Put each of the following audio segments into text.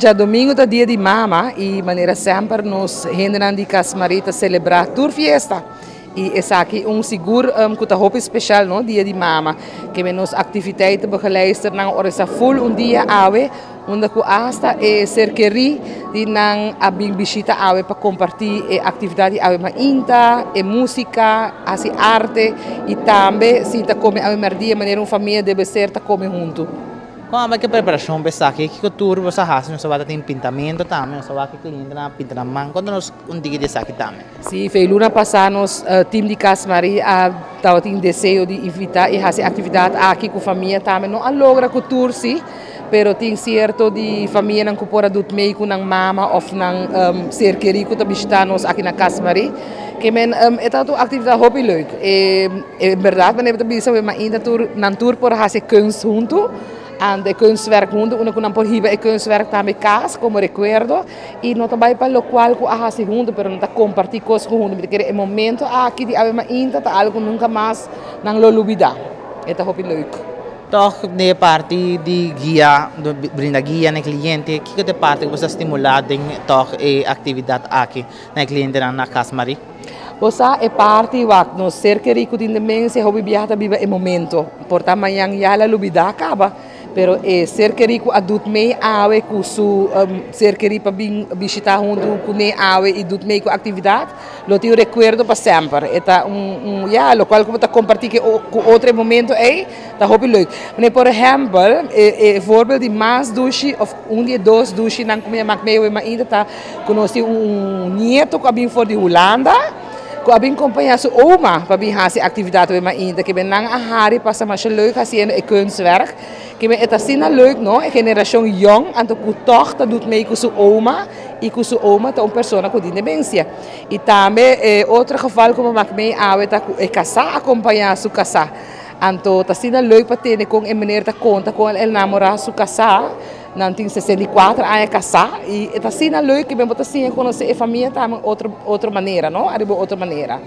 Djadomingo ta dia di mama y manera semper nos hendenan di Cas Marie ta celebra tur fiesta y esaki un sigur cu ta hopi special no dia di mama ke men nos activiteiten begeleisternan organisa full un dia awe unda cu hasta e ser keri di nan a bin bishita awe pa comparti e actividad di awe mainta e musica haci arte y tambe sinta come awe merdia manera un famia debe ser ta come hunto. Kon aba ke preparashon pa esaki? Kiko tur boso a hasi? Nos tabata tin pintamentu tambe, nos tabata ke klientenan a pinta nan man. Konta nos un tiki di esaki tambe. Sí, fe luna pasá nos tim di Cas Marie a tabatin deseo di invitá i hasi aktividat aki ku famia tambe. No a logra ku tur sí, pero tin sierto di famianan ku por a dut mei ku nan mama òf nan ser kerí ku ta bishitá nos aki na Cas Marie. Ke men e tabata un aktividat hopi leuk. E berdad manera bo ta bisa we mainda tur nan tur por hasi kunst huntu and e kunstwerk huntu unda ku nan por hiba e kunstwerk tambe kas komo rekuerdo i no ta bai pa lokual ku a hasi huntu pero nan ta komparti kos ku huntu mi ta kere e momento aki di awe mainta ta algu ku nunka mas nan lo lubida e ta hopi leuk. Tòg den e parti di guia, brinda guia na e kliente, kiko ta e parti ku bo sa stimulá den tòg e aktividat aki na e klientenan na Cas Marie? Bo sa e parti wak nos ser kerí ku tin demensia hopi biaha ta biba e momento. Por ta mañan ya el a lubidá kaba, pero e ser kerí ku a dut mei awe ku su ser kerí pa bin bishitá huntu kuné awe i dut mei ku aktividat lo tin un rekuerdo pa semper. E ta un un ya lokual ku bo ta kompartí ku otro e momento ei ta hopi leuk. Manera por ehèmpel e e voorbeeld di mas dushi òf un di e dos dushinan ku mi a mak mei awe mainta ta Ku nos tin un nieto ku a bin for di Hulanda ku a bin kompañá su oma pa bin hasi aktividat awe mainta ke nan a hari pasa masha leuk hasiendo e kunstwerk ke e ta asina leuk no e generashon yòn anto ku tòg ta dut mei ku su oma i ku su oma ta un persona ku tin demensia i tambe e otro geval ku mi a mak mei awe ta ku e kasá a kompañá su kasá anto ta asina leuk pa tende kon e meneer ta konta kon el enamorá su kasá. Nan tin 64 aña kasá i e ta asina leuk ku bo ta siña konosé e famia tambe otro otro manera no, ariba otro manera.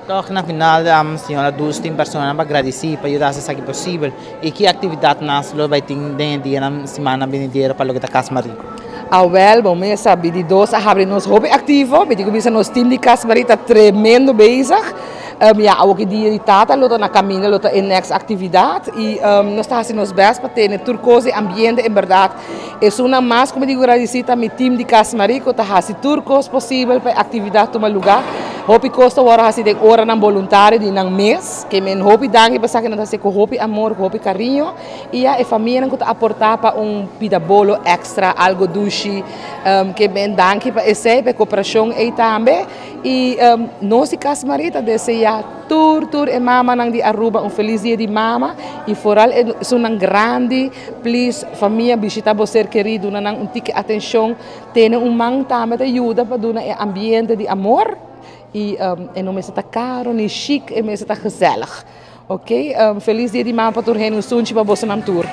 Tòg na final señora Dulce tin personanan pa gradisí pa yuda hasi esaki posibel i ki aktividat nas lo bai tin den e dianan simannan binidero pa loke ta Cas Marie? Awèl bo mes sa bidi dos a habri nos hopi aktivo, mi tin ku bisa nos tim di Cas Marie ta tremendo bezig. Ya awo ki dia di tata lo ta na kaminda lo ta e next aktividat i nos ta hasi nos best pa tene tur kos di ambiente en bèrdat esunnan mas ku mi tin ku gradisí ta mi tim di Cas Marie ku ta hasi tur kos posibel pa e aktividat tuma lugá. Hopi kos ta wòrdu hasi den oranan boluntario di nan mes ke men hopi danki pa esaki nan ta hasi ku hopi amor ku hopi kariño i ya e famianan ku ta aportá pa un pida bolo èkstra algu dushi ke men danki pa esei pa e koperashon ei tambe. Y nos di Cas Marie ta desea tur tur e mamanan di Aruba un feliz dia di mama y vooral esunnan grandi, please famia bishita bo ser keri duna nan un tiki atencion, tene un man tambe ta yuda pa duna e ambiente di amor y e no mester ta caro ni chic e mester ta gezellig ok. Feliz dia di mama pa tur hende un sunchi pa bosonan tur.